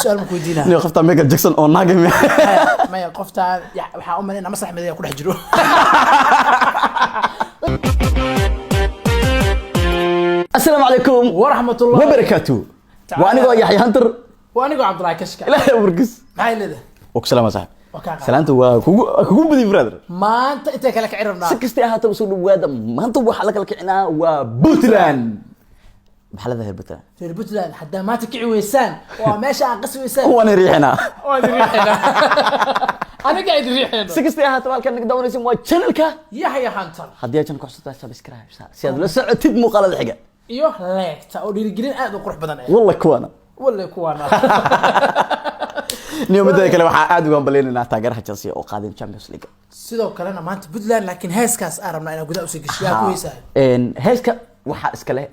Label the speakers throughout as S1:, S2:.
S1: Su-aal ma ku weydiinaa?
S2: Nin qofta Michael Jackson oo naag.
S1: Maya, qoftaan waxaa u malaynaa maslax mideeya ku dhex jiro.
S2: Asalaamu calaykum
S1: waraxmatullah
S2: wabarakaatu. Waa anigoo Yaxya Hunter.
S1: Waa anigoo Cabdulahi Kashka.
S2: Ilaahay wargis.
S1: Maxay leedahay?
S2: Waa ku salaama, saaxib.
S1: Waa kaa qaad.
S2: Salaanta waa kugu badi, brother.
S1: Maanta intay kala kici rabnaa.
S2: Si kastay ahaataba, soo dhawaada. Maanta waxaa la kala kicinaa waa Puntland. Maxaa leedahay Puntland?
S1: Reer Puntland, haddaa maanta kici weysaan oo meesha aan qasi weysaan,
S2: waan riixinaa.
S1: Waan idin riixaynaa, aniga idin riixayno.
S2: Si kastay ahaataba, halkan naga daawanaysan waa channelka
S1: Yaxya Hunter.
S2: Haddii aad channelka cusub tahay, subscribe si aad la socotid muuqaalada xiga.
S1: Iyo leegta oo dhiirigelin aad u qurux badan eh.
S2: Walla kuwaana.
S1: Walle kuwaana.
S2: Niyo, midda kale waxaa aad ugu hambaleynaynaa taageeraha Chelsea oo qaadeen Champions League.
S1: Sidoo kalena maanta Puntland, laakiin heeskaas aan rabnaa inaan gudaha usii gashiyo. Yaa ku heesaayo?
S2: Heeska waxaa iska leh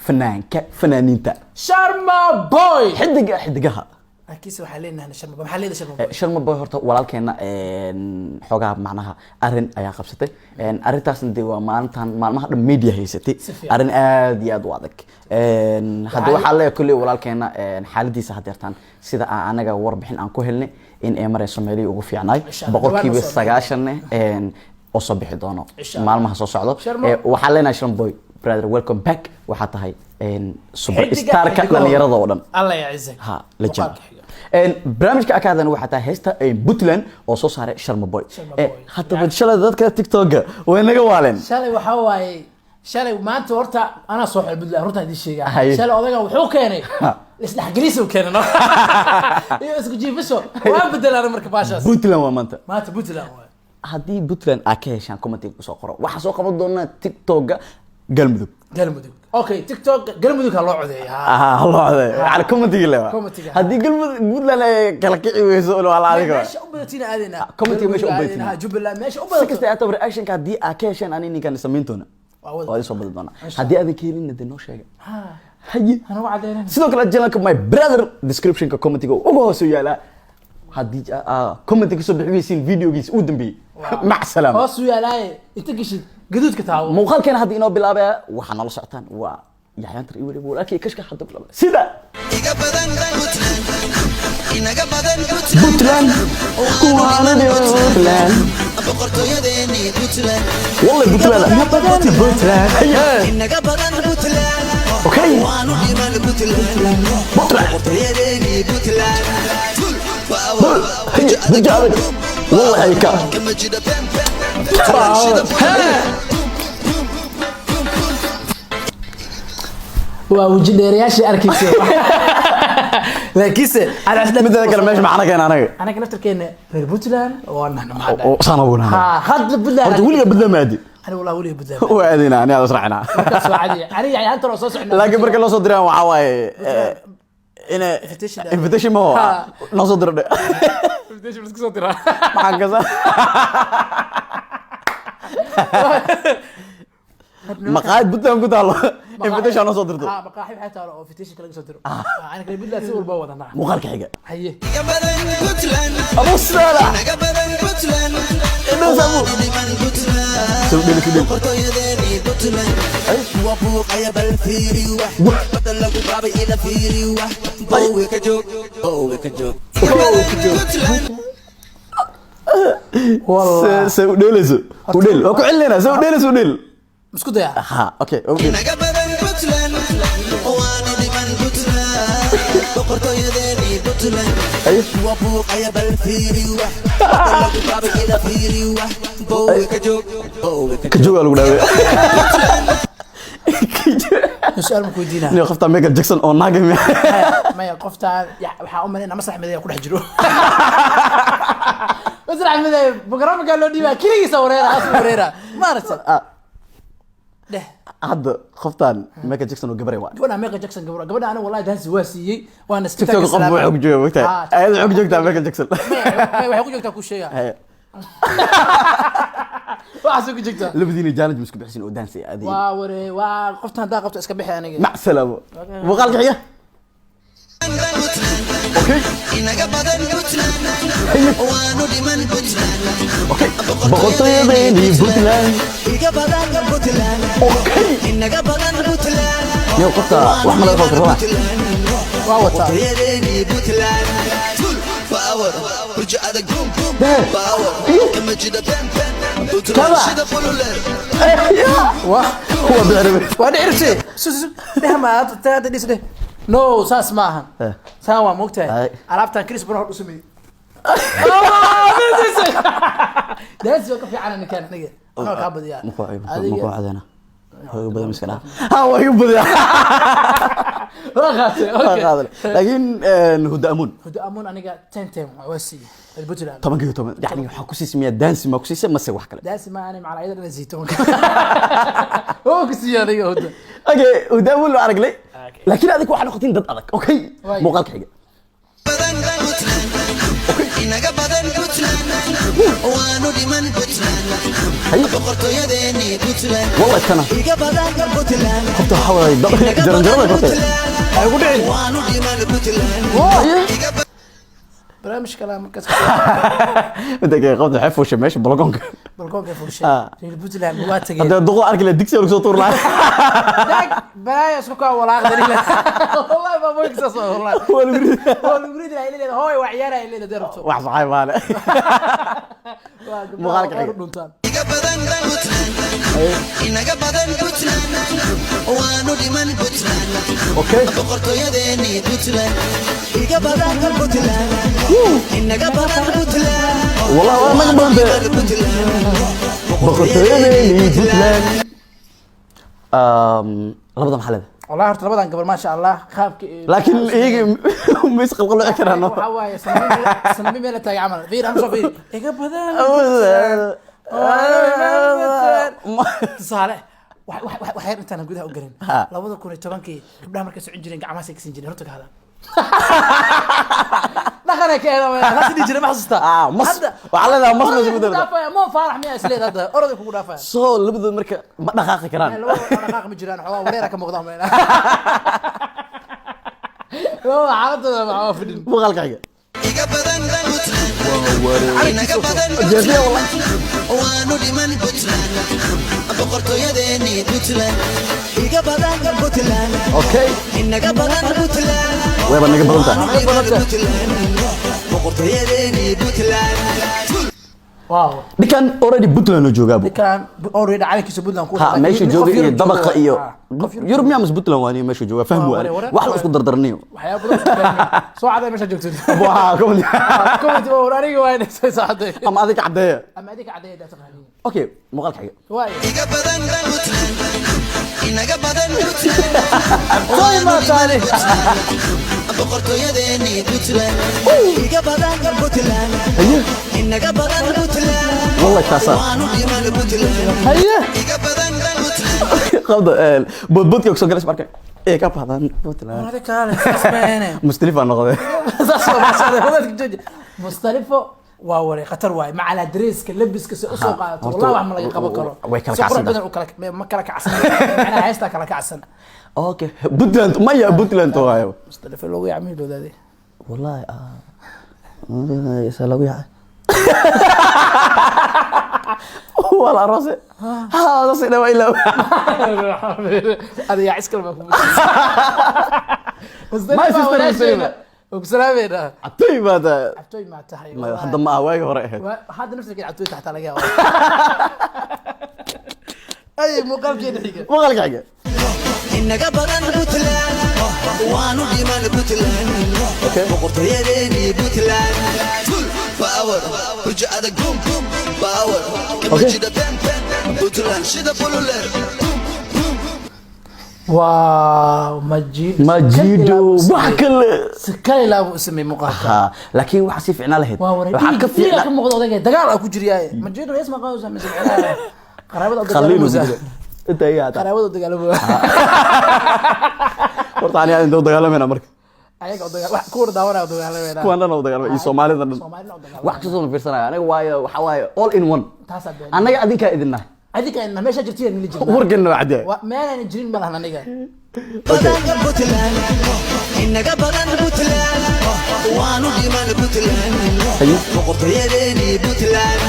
S2: fanaanka fanaaniinta,
S1: Sharma Boy.
S2: Xidiga xidigaha.
S1: Laakiinse waxaa leenahay Sharma Boy, maxaa leedahay Sharma Boy?
S2: Sharma Boy horta walaalkeena xoogaa macnaha arrin ayaa qabsatay. Arrintaasna dee waa maalintan maalmaha dhan media haysatay.
S1: Si fiican.
S2: Arrin aad iyo aad u adag. Hadda waxaa leeyahay kolley walaalkeena xaaladiisa hadeertaan sida aan anaga warbixin aan ku helnay in ay marayso meelihii ugu fiicnaay.
S1: Insha Allah.
S2: Boqolkiiba
S1: Dhawaan oo soo
S2: 90-ne oo soo bixi doono
S1: Insha Allah.
S2: maalmaha soo socdo.
S1: Sharma-
S2: Waxaa leenahay, Sharma Boy brother, welcome back. Waxaa tahay super
S1: Xidiga
S2: starka
S1: xidigahooda.
S2: dhalinyarada oo dhan.
S1: Allah yacizak.
S2: Ha legend.
S1: Muuqaalka xiga.
S2: Barnaamijka akaadana waxaa tahay heesta Puntland oo soo saaray Sharma Boy.
S1: Sharma Boy.
S2: Haddaba shalay dadka TikToka way naga waaleen.
S1: Shalay waxaa waaye, shalay maanta horta anaa soo xel Puntland, runtaan idiin sheegaa.
S2: Haye.
S1: Shalay odaygan wuxuu keenay isdhexgelis uu keenay, no? Iyo isku jiifasho waan bedelaan marka baashaas.
S2: Puntland waa maanta.
S1: Maanta Puntland waaye.
S2: Haddii Puntland aad ka heshaan, commentiga kusoo qoro. Waxaa soo qaban doonaa TikToka Galmudug.
S1: Galmudug, okay, TikTok Galmudug ha loo codeeya, ha.
S2: Ah, loo codeeyo yani commentiga le waa.
S1: Commentiga.
S2: Haddii Galmudug Puntland ay kala kici weyso, waa la adiga.
S1: Meesha u badatina aadaynaa.
S2: Commentiga meesha u
S1: Galmudug
S2: badatina.
S1: aadaynaa, Jubbaland meesha u
S2: Si
S1: badato.
S2: kasta ahaataba, reactionka haddii aad ka heshaan ani ninkan samayn doona.
S1: Waa wada.
S2: Waa idin soo badi doonaa.
S1: Insha
S2: Haddii aadan ka helin, dee noo sheega.
S1: Ha.
S2: Haye.
S1: Hanagu cadeynana.
S2: Sidoo kale channelka my brother descriptionka commentiga uga hoose yaalaa. Haddii commentiga kasoo bixi weysiin videogiisa uu dambeeyey, mac salaama.
S1: Hoos u yaalaaye, inta geshid gaduudka taabo.
S2: Muuqaalkeena hadda inoo bilaabaya waxaa nala socotaan waa Yaxya Hunter iyo weliba walaalkii Kashka. Hadda bilaabaya sida
S3: Iga badan Puntland, inaga badan Puntland.
S2: Puntland kuwaana Puntland.
S3: Boqortooyadeeni Puntland.
S2: Wallahi Puntland, Puntland.
S3: Inaga badan Puntland.
S2: Okay.
S3: Waanu dhiman Puntland.
S2: Puntland.
S3: Boqortooyadeeni Puntland.
S2: Haye, hujo adag wallahi ka
S3: Kama jida been been. Puntland shida.
S1: Waa weji dheerayaashii arkaysa, laakiinse
S2: Midda kale meesha macna keen anaga.
S1: Anaga naftarkeena reer Puntland waa nahna, maxaa
S2: Oo saan ugu nahay.
S1: ha hadda Puntland.
S2: Horta weliga Puntland maadi?
S1: Aniga wallahi weliga Puntland.
S2: Waa aadayna ani aad israacnaa.
S1: Markaas waa cadi, aniga yani Hunter oo soo socnaa.
S2: Laakiin marka loo soo diraan waxaa waaye ina
S1: Invitation.
S2: Invitation ma
S1: Ha.
S2: noo soo diro dhe.
S1: Invitation isku soo diraa.
S2: Maxaan kasa maqaayad Puntland ku taalo invitation noo soo dirto.
S1: Ha, maqaaxi waxay taalo oo invitation laga soo diro. Aniga reer Puntland si walba wadanaa.
S2: Muuqaalka xiga.
S1: Haye.
S3: Iga badan Puntland.
S2: Abu Sala.
S3: Inaga badan Puntland.
S2: Indhow Sabu.
S3: Waanu dhiman Puntland.
S2: Soo dheli, soo dheli.
S3: Boqortooyadeeni Puntland. Waa buuqaya, bal fiiri wax. Badda lagu baabay, ila fiiri wax. Boowe ka joog, boowe ka joog. Iga badan Puntland.
S1: Wallah.
S2: Se u dheelayso u dheel, waa ku celinayna. Se u dheelayso u dheel.
S1: Isku daya.
S2: Ha, okay, u dheel.
S3: Inaga badan Puntland. Waanu dhiman Puntland. Boqortooyadeeni Puntland.
S2: Haye.
S3: Waa buuqaya, bal fiiri wax. Badda lagu baabay, ila fiiri wax. Boowe ka joog, boowe ka
S2: Ka joogaa lagu dhaaway.
S1: Su-aal ma ku weydiinaa?
S2: Nin qofta Michael Jackson oo naag.
S1: Maya, qoftaan waxaa u malaynaa maslax mideeya ku dhex jiro. Maslax mideeya programka loo dhiibaa, keligiisa wareera, asu wareera, ma aragta dheh.
S2: Hadda qoftan Michael Jackson oo gabaray waa.
S1: Gabadha Michael Jackson gabadha, gabadha aniga wallahi dansi waa siiyey, waana
S2: TikTok qof wuxuu ku jooga mogtahay, ayada wuxuu ku joogtaa Michael Jackson.
S1: Waxay ku joogtaa ku sheegaa.
S2: Haye.
S1: Waxaasay ku joogtaa.
S2: Labadiina challenge ma isku bixisin oo dance adiga?
S1: Waa waree, waa qoftan haddaa qabto iska bixi aniga.
S2: Mac salaamo. Muuqaalka xiga, okay.
S3: Inaga badan Puntland. Waanu dhiman Puntland.
S2: Okay, boqortooyadeeni Puntland.
S3: Iga badan Puntland.
S2: Okay.
S3: Inaga badan Puntland.
S2: Niyo, qofta wax ma laga qaban karaa?
S3: Puntland.
S1: Waa wataa.
S3: Boqortooyadeeni Puntland. Full power. Burjo adag boom boom. Power. Kama jida ben ben. Puntland
S2: Kaba.
S3: shida bululeer.
S1: Wah.
S2: Kuwa bixirbe.
S1: Waa dhicirtay. Su su dheh ma aad taada dhis dheh. No, saas ma ahan.
S2: Eh.
S1: Saan waa moogtahay.
S2: Ay.
S1: Alaabtan Chris Brown u sameeyey. Daasi waa ka fiican ninkan aniga. Anoo kaa badiyaa.
S2: Maku cadeena. Waa igu badan miska dhaaf. Ha, waa igu badiyaa.
S1: Waa qaatay.
S2: Waa
S1: Okay.
S2: qaadan. Laakiin Huda Amuun.
S1: Huda Amuun aniga 10 10 waa siiyey. Puntland.
S2: 10-kii 10. Yani waxaa ku siisay miyaa daansi ma ku siisay mase wax kale?
S1: Daasi ma ani macala ayada dhan siito. Oo ku siiyey aniga Huda.
S2: Okay, Huda Amuun loo aragnay.
S1: Okay.
S2: Laakiin adiga waxaa noqotiin dad adag. Okay.
S1: Waay.
S2: Muuqaalka xiga.
S3: Badan Puntland. Inaga badan Puntland. Waanu dhiman Puntland.
S2: Haye.
S3: Boqortooyadeeni Puntland.
S2: Wallahi tana.
S3: Iga badan Puntland.
S2: Qofta waxaa waaye
S3: Inaga
S2: jaranjarada
S3: badan
S2: korteeda.
S3: Puntland.
S1: Ay ugu dhicin.
S3: Waanu dhiman Puntland.
S2: Haye.
S3: Iga
S1: Barnaamij kale markaas.
S2: Inta kale qofta waxay fuushay meesha balakoonka.
S1: Balkoonka fuushay.
S2: Ah.
S1: Reer Puntland waa tageen.
S2: Haddii duqo arki lahaa digsiga lagu soo tuuri lahaa.
S1: Dag balaaya isku kaa walaaqda ila. Wallahi ma moog saas wallahi.
S2: Waa lagu ridi.
S1: Waa lagu ridi lahaa ilaa hooy waa ciyaaraya ilaa deerto.
S2: Wax saxay maale.
S1: Waa gabdhaha
S2: Muuqaalka
S1: waa
S2: xiga.
S1: dhuntaan.
S3: Iga badan Puntland. Inaga badan Puntland. Waanu dhiman Puntland.
S2: Okay.
S3: Boqortooyadeeni Puntland. Iga badan Puntland. Inaga badan Puntland.
S2: Wallahi waa naga badan tahay.
S3: Puntland.
S2: Boqortooyadeeni Puntland. Labada maxaa leedahay?
S1: Wallahi horta labadan gabar maasha Allah qaabka
S2: Laakiin iyaga ma is qalqalooci karaan.
S1: Waxa waaye sanami meel la taagay camal. Fiir aan soo fiir. Iga badan. Tusaale wax wax wax yar intaan gudaha u gelin.
S2: Ha.
S1: 2010-kii gabdhaha markay socon jireen gacmahaas ay kasin jireen horta ka hadal. Dhaqanay ka eedaa waa la sidii jiray ma xasuustaa?
S2: Ah, mas waxaa leedahay mas mas
S1: Orodey
S2: ugu
S1: kugu
S2: darda.
S1: dhaafaya mo faarax miyaa isleed hadda oroday kugu dhaafaya.
S2: Soo labadood marka ma dhaqaaqi karaan.
S1: Labada dhaqaaq ma jiraan, xogaa wareera ka muuqda meel. Labada xaaladooda ma waa fidhin.
S2: Muuqaalka xiga.
S3: Iga badan Puntland. Inaga badan
S2: Jeefiya
S3: Puntland.
S2: wallahi.
S3: Waanu dhiman Puntland. Boqortooyadeeni Puntland. Iga badan Puntland.
S2: Okay.
S3: Inaga badan Puntland.
S2: Wayba naga badan tahay.
S3: Waanu dhiman Puntland. Boqortooyadeeni Puntland.
S1: Wow.
S2: Ninkan already Puntland oo joogaa bu.
S1: Ninkan already calankiisa Puntland ku
S2: Ha, meesha jooga iyo dabaqa iyo
S1: qof Yurub.
S2: Yurub miyaa mas Puntland waa meesha jooga fahmi
S1: Waa,
S2: waane.
S1: ware-
S2: Wax la isku dardarniyo.
S1: Waxyaabo badan isku darnay. Soo caday meesha joogtid.
S2: Waa comment.
S1: Comment waa war aniga waa inay soo caday.
S2: Ama adiga caddeeya.
S1: Ama adiga caday daa taqaaniin.
S2: Okay, muuqaalka xiga.
S1: Waay.
S3: Iga badan Puntland. Inaga badan Puntland.
S1: Soo imaataani.
S3: Boqortooyadeeni Puntland. Iga badan Puntland.
S2: Haye.
S3: Inaga badan Puntland.
S2: Wallahi taasaa.
S3: Waanu dhiman Puntland.
S1: Haye.
S3: Iga badan Puntland.
S2: Qabda boodboodka soo galaysa marka. Ee ka badan Puntland.
S1: Wada kaale saas ma
S2: Mustalifaa noqday.
S1: Saas waa maasha wadaadka jooji. Mustalifo waa waray khatar waaye macala dareeska labiska si usoo qaadato
S2: Horta,
S1: wallahi wax ma laga qaban karo.
S2: way kala
S1: Si qurux
S2: kacsan
S1: badan u kala ma kala kacsan macnaha heestaa kala kacsan.
S2: Okay, Puntland maya Puntland waayo.
S1: Mustalifo loogu yacmiil wadaadey.
S2: Wallahi ah. Isa lagu yahay. Wala rose. Ha, rose dhawa ilaa.
S1: Adiga iskal baa ku
S2: My sister Mustalifo.
S1: Ogsalaameena.
S2: Cabtay baad.
S1: Cabtooy ma tahay.
S2: Ma hadda ma ah waagi hore ahayd.
S1: Hadda naftirkeeda cabtooy taxtaa laga yaabaa. Ay muuqaalkeena xiga.
S2: Muuqaalka xiga.
S3: Inaga badan Puntland. Waanu dhiman Puntland. Boqortooyadeeni Puntland. Full power. Burjo adag boom boom power. Kama
S2: Okay.
S3: jida ben ben. Puntland shida bululeer. Boom boom.
S1: Waaw Majido.
S2: Majido wax kale.
S1: Si kale ilaa buu u sameeyey muuqaalka.
S2: Ha, laakiin waxa si fiicnaa lahayd.
S1: Waa waray.
S2: Waxaa ka
S1: Dhiig ka
S2: fiicnaa
S1: muuqda odayga dagaal aa ku jiriyaaye. Majido hees ma qaadaysaa mise micnaha qaraabada u
S2: khaliil uu
S1: dagaalameysaa.
S2: jira. Inta iga hata.
S1: Qaraabada u dagaalameysaa.
S2: Horta ani aan inta dagaalamayna marka.
S1: Ayaga u dagaal wax kuwa daawanaya u dagaalamayna.
S2: Kuwan dhan oo dagaalamay iyo Soomaalida dhan.
S1: Soomaalida u dagaalamay.
S2: Wax kastoo ma fiirsanaya aniga waayo waxa waaye all in one.
S1: Taasaa been.
S2: Annaga adinkaa idin nahay.
S1: Adinka inna meesha jirtiin mili jirnaa.
S2: Warkan waa cadde.
S1: Meelaan jirin ma lahan aniga.
S3: Badan Puntland. Inaga badan Puntland. Waanu dhiman Puntland.
S2: Haye.
S3: Boqortooyadeeni Puntland.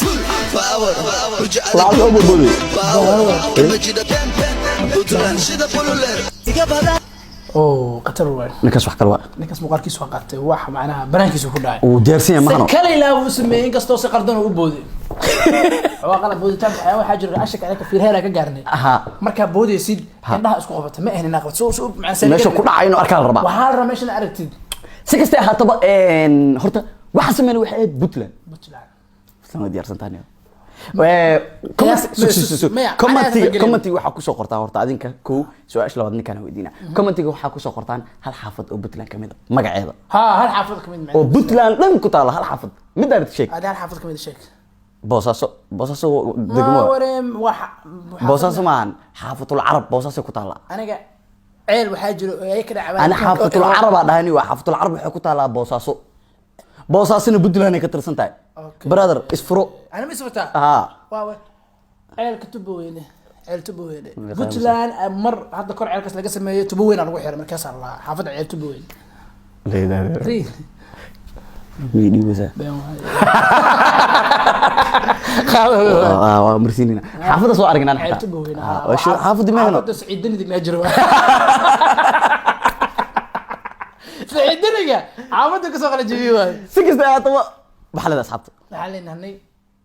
S3: Full power. Burjo adag
S2: Lacag loo boodbooday.
S3: power. Kama jida ben ben. Puntland shida bululeer. Iga badan.
S1: Oo khatar waay.
S2: Ninkaas wax kale waa.
S1: Ninkaas muuqaalkiisu waa qaatay, wax macnaha banaankiisu ku dhacay.
S2: Uu diyaarsan yahay mahano.
S1: Si kale ilaa uu sameeyey, inkastoo si qaldan uu u booday. Waa qalad booditaanka. Waxyaaba waxaa jira ashaka anaka fiirheela ka gaarnay. Markaa boodaysid, indhaha isku qabata, ma ahin inaa qabato. So macnaa
S2: Meesha ku dhacay inuu arkaa la rabaa.
S1: Waxaa la rabaa meeshan aragtid.
S2: Si kastay ahaataba, horta waxa sameynay waxay ahayd Puntland.
S1: Puntland.
S2: Puntland waa diyaarsan tahay.
S1: Maya,
S2: Commentiga
S1: anaa
S2: commentiga waxaa kusoo qortaa horta adinka kow. Su-aasha labaad ninkaan weydiina. Commentiga waxaa kusoo qortaan hal xaafad oo Puntland kamid a magaceeda.
S1: Ha, hal xaafad kamid
S2: Oo Puntland dhan ku taala, hal xaafad midaa sheeg.
S1: Adi hal xaafad kamid sheeg.
S2: Boosaaso, Boosaaso
S1: Ma
S2: degmo.
S1: Wareem wax.
S2: Boosaaso maahan, Xaafatul Carab Boosaaso ku taala.
S1: Aniga ceel waxaa jiro oo ay ka dhacaan.
S2: Ani Xaafatul Carabaa dhahani, waa Xaafatul Carab, waxay ku taalaa Boosaaso. Boosaasona Puntland ay ka tirsan tahay. Brother, isfuro.
S1: Ana ma isfurtaa?
S2: Haa.
S1: Waa ceelka Tubo Weyne, ceel Tubo Weyne.
S2: Meeqa?
S1: Puntland mar hadda kor ceelkaas laga sameeyo, Tubo Weyne aa lagu xiray, markaasaa la lahaa xaafadda ceel Tubo Weyne. Really?
S2: Miyay dhiibaysaa?
S1: Been waaye.
S2: Waa marsiinina xaafadda soo aragnaan
S1: Ceel
S2: xataa.
S1: Tubo Weyne.
S2: Ah, waa xaafadda meehno.
S1: Xaafadda Saciid Denidig naa jiro. Saciid Deniga xaafadda kasoo qala jabiye waaye.
S2: Si kasta ahaataba, maxaa leedahay asxaabta?
S1: Waxaan leenahay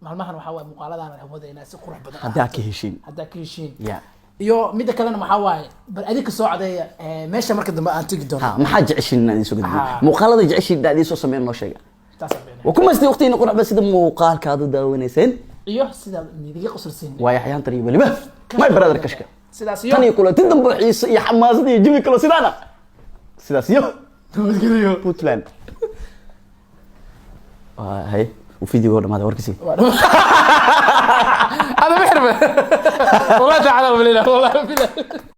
S1: maalmahan waxaa waaye muuqaaladan waxaan wadaynaa si qurux badan.
S2: Haddaa ka heshiin.
S1: Haddaa ka heshiin.
S2: Ya.
S1: Iyo midda kalena maxaa waaye, bal adinka soo cadeeya meesha marka dambe aan tegi doono.
S2: Ha, maxaa jeceshiin inaan idiin soo gudbiyo?
S1: Ha.
S2: Muuqaalada jeceshiin inaan idiin soo sameyn noo sheega.
S1: Taasaan beenaya.
S2: Waa ku maystay waqtigiina qurux badan sida muuqaalkaad u daawanayseen.
S1: Iyo sida midiga qosolsiin.
S2: Waa yaxyaantan iyo weliba my brother Kashka.
S1: Sidaas iyo
S2: Tan iyo kulanti dambe oo xiiso iyo xamaasad iyo jawi kalo sidaana, sidaas iyo
S1: nabadgelyo.
S2: Puntland. Waa hay uu video dhamaaday warkiisii.
S1: هذا محرمه والله، تعالى بالله، والله بالله.